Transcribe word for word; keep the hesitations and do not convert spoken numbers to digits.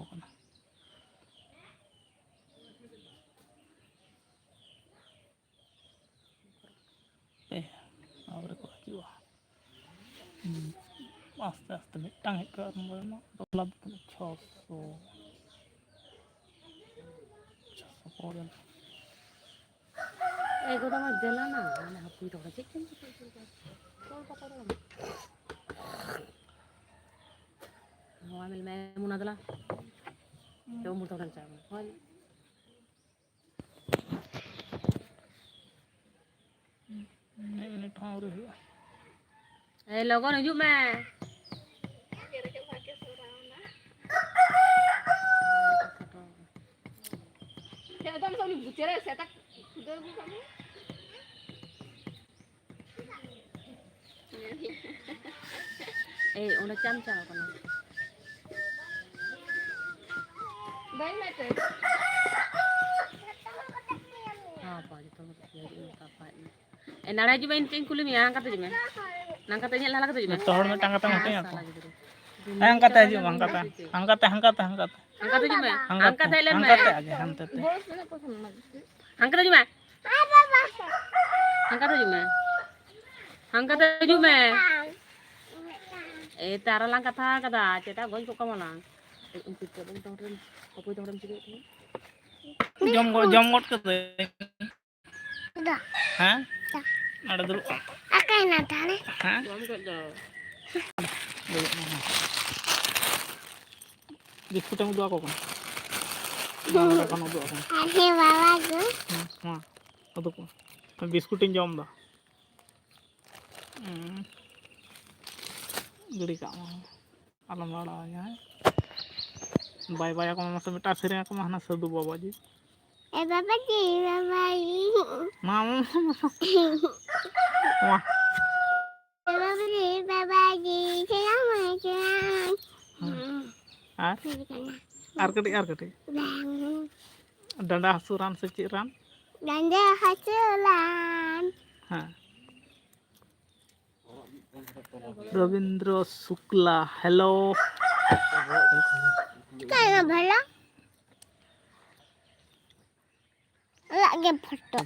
ᱠᱟᱱᱟ᱾ ᱯᱮ, ᱟᱵᱟᱨ ᱠᱚ ᱦᱤᱡᱩᱜᱼᱟ᱾ ᱦᱩᱸ, ᱟᱥᱛᱮ ᱟᱥᱛᱮ ᱢᱤᱫᱴᱟᱝ ᱦᱮᱡ ᱠᱚᱜᱼᱟ, ᱟᱨ ᱱᱚᱣᱟ ᱨᱮᱱᱟᱜ ᱫᱚ ᱞᱟᱵᱷ ᱠᱟᱱᱟ ᱪᱷᱚᱥᱚ᱾ ᱪᱷᱚᱥᱚ ᱠᱚ ᱦᱩᱭ ᱮᱱᱟ᱾ ᱮ ᱜᱚᱫᱟ ᱢᱟ ᱫᱮᱞᱟ ᱱᱟ, ᱟᱞᱮ ᱦᱟᱹᱯᱩᱭ ᱛᱟᱠᱚ ᱪᱮᱫ ᱪᱚᱝ ᱪᱤᱠᱟᱹ ᱪᱚᱝ ᱠᱚ᱾ ᱠᱚᱞ ᱠᱟᱛᱮ ᱫᱚ ᱵᱟᱝ᱾ ᱱᱚᱣᱟ ᱢᱮᱞ ᱢᱮ ᱢᱩᱱᱟ ᱫᱮᱞᱟ᱾ ᱪᱚ ᱩᱢᱩᱞ ᱛᱟᱠᱚ ᱴᱷᱮᱱ ᱪᱟᱞᱟᱜ ᱢᱮ᱾ ᱦᱳᱭ᱾ ᱢᱤᱫ ᱢᱤᱱᱤᱴ ᱦᱚᱸ ᱟᱹᱣᱨᱤ ᱦᱩᱭᱩᱜᱼᱟ᱾ ᱮᱭ, ᱞᱚᱜᱚᱱ ᱦᱤᱡᱩᱜ ᱢᱮ᱾ ᱪᱮᱫ ᱞᱮᱠᱟ ᱵᱷᱟᱜᱮ ᱥᱚᱨᱟᱣᱱᱟ᱾ ᱪᱮᱫ ᱞᱮᱠᱟ ᱩᱱᱤ ᱵᱩᱪᱟᱹᱨᱮ ᱥᱮᱛᱟ ᱠᱷᱩᱫᱟᱹᱣ ᱟᱹᱜᱩ ᱠᱟᱜ ᱢᱮ᱾ ᱮᱭ, ᱚᱸᱰᱮ ᱪᱟᱢ ᱪᱟᱣ ᱠᱟᱱᱟ᱾ ᱵᱟᱹᱧ ᱢᱮᱛᱮ᱾ ᱦᱟᱯᱟ, ᱡᱚᱛᱚ ᱦᱚᱲ ᱠᱚ ᱦᱤᱡᱩᱜ ᱢᱮ, ᱛᱟᱯᱟ ᱤᱧ᱾ ᱮ, ᱱᱟᱲᱟ ᱦᱤᱡᱩᱜ ᱢᱮ, ᱤᱧ ᱪᱮᱫ ᱤᱧ ᱠᱩᱞᱤ ᱢᱮᱭᱟ, ᱦᱟᱱᱠᱟᱛᱮ ᱦᱤᱡᱩᱜ ᱢᱮ᱾ ᱱᱟᱝᱠᱟᱛᱮ ᱤᱧᱟᱹᱜ ᱞᱟᱦᱟ ᱠᱟᱛᱮ ᱦᱤᱡᱩᱜ ᱢᱮ᱾ ᱡᱚᱛᱚ ᱦᱚᱲ ᱢᱤᱫᱴᱟᱝ ᱠᱟᱛᱮ ᱦᱮᱸ, ᱦᱟᱹᱴᱤᱧ ᱟᱠᱚ᱾ ᱥᱟᱞᱟ ᱜᱤᱫᱽᱨᱟᱹ᱾ ᱦᱮᱸ, ᱦᱟᱱᱠᱟᱛᱮ ᱦᱤᱡᱩᱜ ᱢᱮ, ᱦᱟᱱᱠᱟᱛᱮ᱾ ᱦᱟᱱᱠᱟᱛᱮ, ᱦᱟᱱᱠᱟᱛᱮ, ᱦᱟᱱᱠᱟᱛᱮ᱾ ᱦᱟᱱᱠᱟᱛᱮ ᱦᱤᱡᱩᱜ ᱢᱮ᱾ ᱦᱟᱱᱠᱟᱛᱮ ᱦᱟᱱᱠᱟᱛᱮ᱾ ᱟᱜᱮ, ᱦᱟᱱᱛᱮ ᱛᱮ᱾ ᱦᱟᱱᱠᱟᱛᱮ ᱦᱤᱡᱩᱜ ᱢᱮ᱾ ᱦᱟᱱᱠᱟᱛᱮ ᱦᱤᱡᱩᱜ ᱢᱮ᱾ ᱦᱟᱱᱠᱟᱛᱮ ᱦᱤᱡᱩᱜ ᱢᱮ᱾ ᱮ, ᱛᱟᱨᱟ ᱞᱟᱝ ᱠᱟᱛᱷᱟ ᱠᱟᱫᱟ, ᱪᱮᱫᱟᱜ ᱜᱚᱡ ᱠᱚᱜ ᱠᱟᱢᱟ ᱞᱟᱝ? ᱮ, ᱩᱱᱠᱩ ᱪᱮᱫ ᱮᱢ ᱛᱚᱞ ᱨᱮᱢ, ᱚᱠᱚᱭ ᱛᱚᱞ ᱨᱮᱢ ᱪᱤᱠᱟᱹᱭᱮᱫ ᱛᱟᱦᱮᱸᱫ? ᱡᱚᱢ ᱜᱚ-, ᱡᱚᱢ ᱜᱚᱫ ᱠᱟᱹᱫᱟᱹᱧ᱾ ᱫᱟ᱾ ᱦᱮᱸ? ᱫᱟ᱾ ᱱᱚᱰᱮ ᱫᱩᱲᱩᱵ ᱠᱟᱱ ᱛᱟᱢ᱾ ᱟᱠᱟᱭ ᱱᱟ ᱛᱟᱦᱞᱮ? ᱦᱮᱸ? ᱫᱩᱲᱩᱵ ᱢᱮ, ᱦᱮᱸ᱾ ᱵᱤᱥᱠᱩᱴ ᱮᱢ ᱩᱫᱩᱜ ᱟᱠᱚ ᱠᱟᱱᱟ? ᱢᱟ, ᱱᱚᱰᱮ ᱠᱷᱚᱱ ᱩᱫᱩᱜ ᱟᱠᱚ ᱢᱮ᱾ ᱟᱨᱮ ᱵᱟᱵᱟ ᱜᱳ᱾ ᱦᱮᱸ, ᱢᱟ, ᱩᱫᱩᱜ ᱢᱮ᱾ ᱵᱤᱥᱠᱩᱴ ᱤᱧ ᱡᱚᱢ ᱮᱫᱟ᱾ ᱦᱩᱸ᱾ ᱜᱤᱰᱤ ᱠᱟᱜ ᱢᱮ᱾ ᱟᱞᱚᱢ ᱞᱟᱲᱟᱣᱟᱹᱧᱟ, ᱦᱮᱸ? ᱵᱟᱭ ᱵᱟᱭ ᱟᱠᱚ ᱢᱮ ᱢᱟᱥᱮ, ᱢᱤᱫᱴᱟᱝ ᱥᱮᱨᱮᱧ ᱟᱠᱚ ᱢᱮ, ᱦᱟᱱᱟ ᱥᱟᱹᱫᱷᱩ ᱵᱟᱵᱟ ᱡᱤ᱾ ᱮ ᱵᱟᱵᱟ ᱡᱤ, ᱵᱟᱵᱟ ᱡᱤ᱾ ᱢᱟ, ᱢᱟ, ᱢᱟ, ᱢᱟ᱾ ᱢᱟ᱾ ᱮ ᱵᱟᱵᱟ ᱡᱤ, ᱵᱟᱵᱟ ᱡᱤ, ᱪᱮᱫᱟᱜ ᱮᱢ ᱪᱮᱫᱟᱜ? ᱦᱮᱸ᱾ ᱟᱨ? ᱪᱮᱫ ᱠᱟᱱᱟ? ᱟᱨ ᱠᱟᱹᱴᱤᱡ, ᱟᱨ ᱠᱟᱹᱴᱤᱡ᱾ ᱵᱟᱝ᱾ ᱰᱟᱸᱰᱟ ᱦᱟᱹᱥᱩ ᱨᱟᱱ ᱥᱮ ᱪᱮᱫ ᱨᱟᱱ? ᱰᱟᱸᱰᱟ ᱦᱟᱹᱥᱩ ᱨᱟᱱ᱾ ᱦᱮᱸ᱾ ᱨᱚᱵᱤᱱᱫᱨᱚ ᱥᱩᱠᱞᱟ, hello᱾ ᱪᱤᱠᱟᱹᱭᱮᱱᱟ ᱵᱷᱟᱞᱟ? ᱚᱲᱟᱜ ᱜᱮ ᱯᱷᱳᱴᱳ᱾